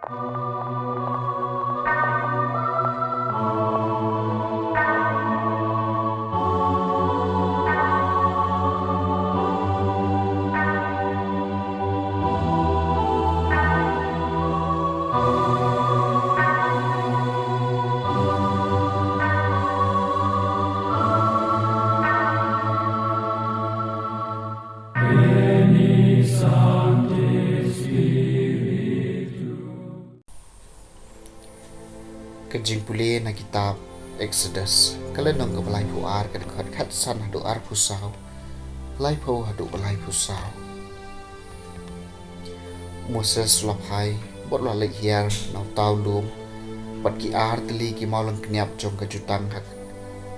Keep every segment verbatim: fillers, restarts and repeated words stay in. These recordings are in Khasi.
Ka jingpule na kitab Exodus, ka lynnong kaba laiphew ar, ka dkhot khatsan haduh arphew saw, laiphew haduh ba laiphew saw. Moses u la phai bad u la leit hiar na uta u lum bad ki ar tylli ki mawlyngkniap jong ka jutang ha,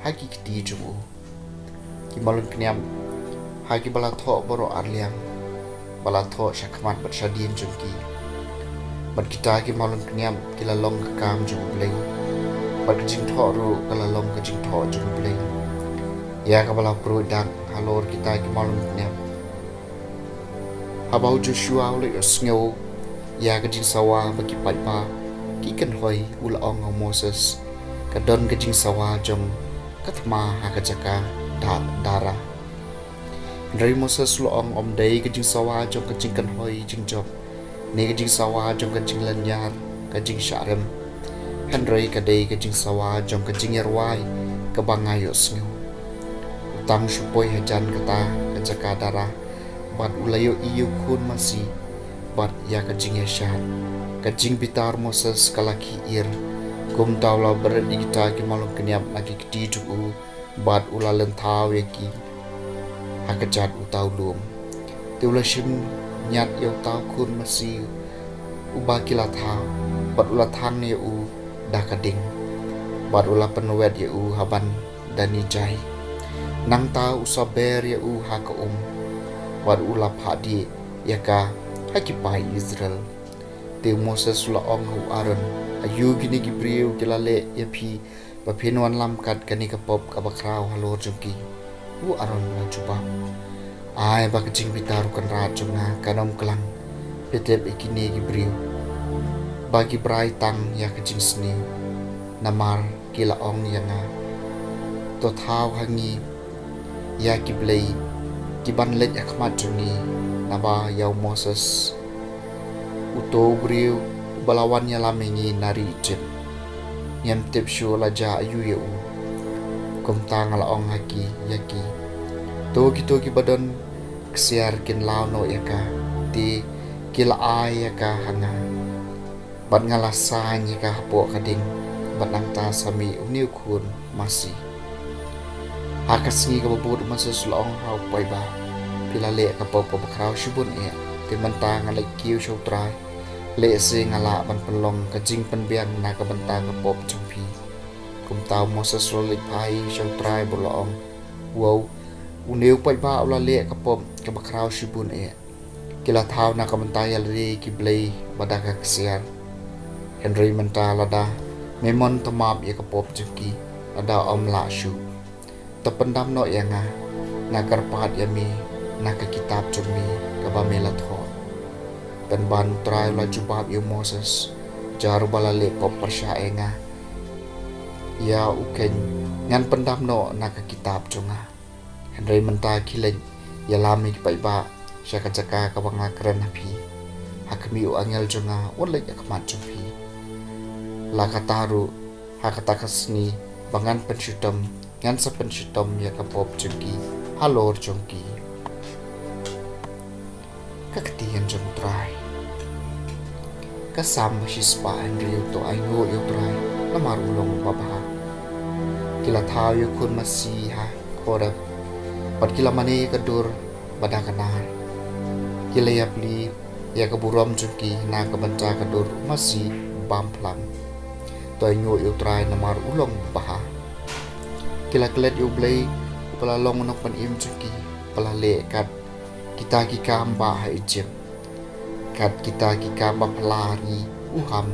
ha ki kti jong u. Ki mawlyngkniap ha kiba la thoh baroh arliang, ba la thoh sha khmat bad sha dien jong ki. Bad kita ki mawlyngkniap ki la long ka kam jong U Blei, bad ka jingthoh ruh ka la long ka jingthoh jong U Blei, ïa kaba la pruid dak halor kita ki mawlyngkniap. Haba u Joshua u la ïohsngew ïa ka jingsawa ba ki paidbah ki kynhoi, u la ong ha u Moses, ka don ka jingsawa jong ka thma ha ka jaka da, dara. Hynrei Moses u la ong, ym dei ka jingsawa jong ka jingkynhoi jingjop, ne ka jingsawa jong ka jinglynñiar, ka jingshah rem, hynrei ka dei ka jingsawa jong ka jingïarwai kaba nga ïohsngew. U tang shu poi hajan kata ka jaka dara, bad u la ïohi ïa u khun masi, bad ïa ka jingïashad. Ka jingbitar Moses ka la khih ir. Kumta u la bret ïa kita ki mawlyngkniap na ki kti jong u, bad u la lynthaw ïa ki ha kjat uta u lum. Te u la shim ñiat ïa uta u khun masi uba ki la thaw, bad u la thang ïa u da ka ding, bad u la pynwet ïa u ha ban dani jai. Nangta u saber ïa u ha ka um, bad u la phah dih ïa ka ha ki paid Israel. Te u Moses u la ong ha u Aaron, aïu kine ki briew ki la leh ïa phi ba phin wallam kat kane ka pop kaba khraw halor jong ki? U Aaron u la jubab, ai ba ka jingbitar u kynrad jong nga kan ym klang pyrthei ïa kine ki briew ba ki brai tang ïa ka jingsniew, namar ki la ong ïa nga, to thaw ha ngi ïa ki blei ki ban leit ha khmat jong ngi, naba ïa u Moses, uto u briew uba la wan ïalam ïa ngi na ri Ijipt, ngim tip shuh la jia aïu ïa u. Kumta nga la ong ha ki, ïa ki, to kito kiba don ksiar kin law noh ïa ka, te ki la ai ïa ka ha nga. Bad nga la saiñ ïa ka hapoh ka ding, bad nangta sa mih une u khun masi. Ha ka sngi kaba bud u Moses u la ong ha u paidbah, phi la leh ka pop kaba khraw shibun eh, te mynta nga leit kiew sha u Trai, lehse nga lah ban pynlong ka jingpynbiang na ka bynta ka pop jong phi. Kumta u Moses u la leit phai sha u Trai bad u la ong, wow, une u paidbah u la leh ka pop kaba khraw shibun eh. Ki la thaw na ka bynta ïa lade ki blei ba da ka ksiar. Hynrei mynta lada me mon, to map ïa ka pop jong ki, lada ym lah shuh, to pyndam noh ïa nga, nga kyrpad ïa me na ka kitab jong me kaba me la thoh. Pynban u Trai u la jubab ïa u Moses, jar uba la leh pop pyrshah ïa nga, ïa u keiñ ngan pyndam noh na ka kitab jong nga. Hynrei mynta khie leit ïalam ïa ki paidbah sha ka jaka kaba nga kren ha phi. Ha khmih, u angel jong nga un leit ha khmat jong phi. La kata ruh, ha kata ka sngi ba ngan pynshitom, ngan sa pynshitom ïa ka pop jong ki halor jong ki. Ka ktien jong u Trai. Ka Salm ba shispah hynriew. To ainguh ïa u Trai namar u long uba bha. Ki la thaw ïa u khun masi ha Horeb, bad ki la mane ïa ka dur ba da ka nar. Ki la ïapli ïa ka burom jong ki na ka bynta ka dur masi bam phlang. To ainguh ïa u Trai namar u long uba bha. Ki la klet ïa u Blei uba la long u nongpynim jong ki, ba la leh kat kita ki kam bah ha Ijipt, kat kita ki kam ba phylla ha ri u Ham,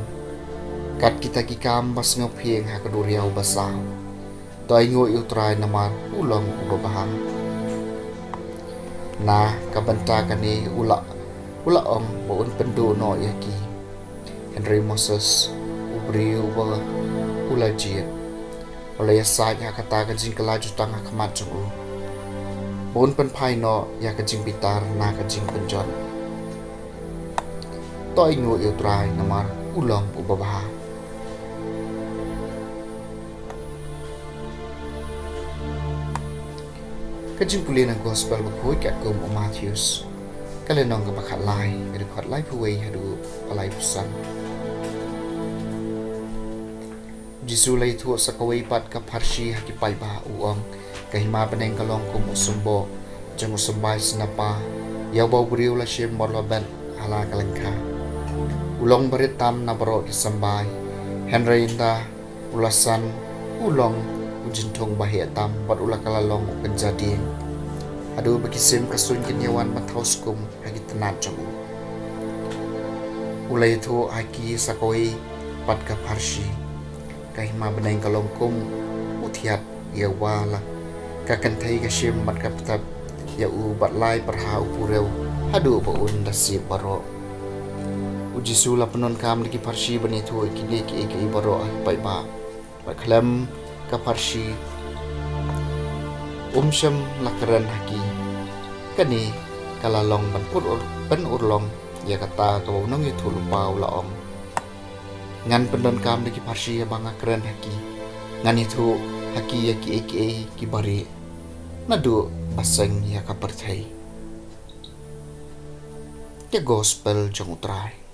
kat kita ki kam ba sngewphieng ha ka duriaw basaw. To ainguh ïa u Trai namar u long uba bha. Na ka bynta kane u la, u la ong ba un pynduh noh ïa ki. Hynrei Moses, u briew uba u la jied, u la ïasaid ha kata ka jingkylla jutang ha khmat jong u, ba un pynphai noh ïa ka jingbitar na ka jingpynjot. To ainguh ïa U Trai namar u long uba bha. Ka jingpule na Gospel bakhuid katkum u Mathaios, ka lynnong kaba khatlai, ka dkhot laiphew wei haduh ba laiphew san. U Jisu u la ïathuh sa kawei pat ka pharshi ha ki paidbah, u ong, ka hima bneng ka long kum u symboh jong u symbai snapa, ïa uba u briew u la shim bad u la bet ha la ka lyngkha. U long barit tam na baroh ki symbai, hynrei ynda u la san, u long u jynthung ba heh tam bad u la kylla long u kynja dieng, haduh ba ki sim ka suiñ kin ïawan ban thaw skum ha ki tnat jong u. U la ïathuh ha ki sa kawei pat ka pharshi, ka hima bneng ka long kum u thiat ïa uba la ka kynthei ka shim bad ka pynthep ïa u bad lai pyrha u purew haduh ba un da sip baroh. U Jisu u la pyndonkam da ki pharshi ban ïathuh ïa kine kiei kiei baroh ha ki paidbah. Bad khlem ka pharshi um shym la kren ha ki. Kane ka la long ban pynurlong ïa kata kaba u nongïathuhlypa u la ong. Ngan pyndonkam da ki pharshi haba nga kren ha ki. Ngan ïathuh ha ki ïa kiei kiei kiba rieh, naduh ba seng ïa ka pyrthei. Ka Gospel jong U Trai.